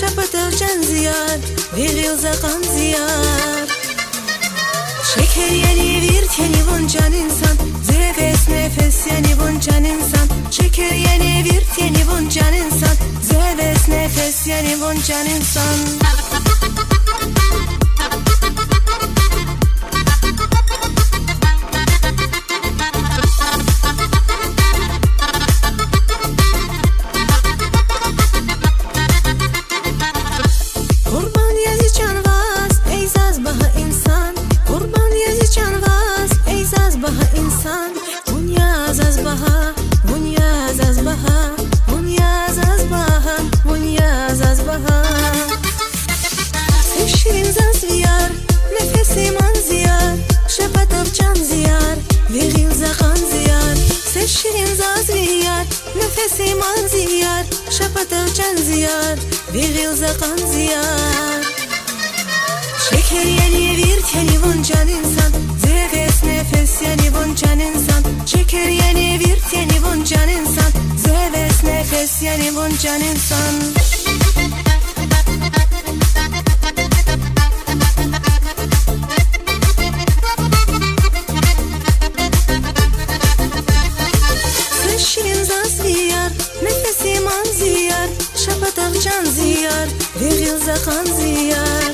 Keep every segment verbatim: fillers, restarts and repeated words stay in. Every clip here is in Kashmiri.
Şapatavcan ziyar, vigil zakan ziyar. Şeker yani, virt yani, vuncan insan. Zeves nefes yani, vuncan insan. Şeker yani, virt yani, vuncan insan. Zeves nefes yani, vuncan insan. Kurban yazıcan vaz, ey zazbaha insan. Kurban yazıcan vaz, ey zazbaha insan. Bunya zazbaha, bunya zazbaha, bunya zazbaha, bunya zazbaha. Sev şirin zaz viyar, nefesi man ziyar. Şapatavcan ziyar, vigil zakan ziyar. Sev şirin zaz viyar, nefesi man ziyar. Şapatavcan ziyar, vigil zakan ziyar. Şeker yani, virt yani, vuncan insan. Zeves nefes yani, vuncan insan. Şeker yani, virt yani, vuncan insan. Zeves nefes yani, vuncan insan. Sev şirin zaz viyar, nefesi man ziyar. Şapatavcan ziyar, vigil zakan ziyar.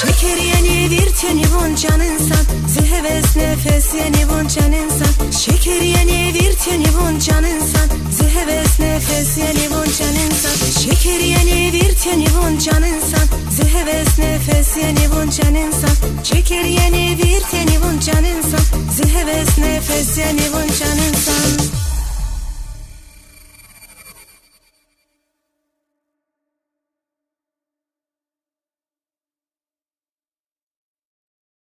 Şeker yani, virt yani, vuncan insan. Zeves nefes yani, vuncan insan. Şeker yani, virt yani, vuncan insan. Zeves nefes yani, vuncan insan. Şeker yani, virt yani, vuncan insan. Zeves nefes yani, vuncan insan. Şeker yani, virt yani, vuncan insan. Zeves nefes yani, vuncan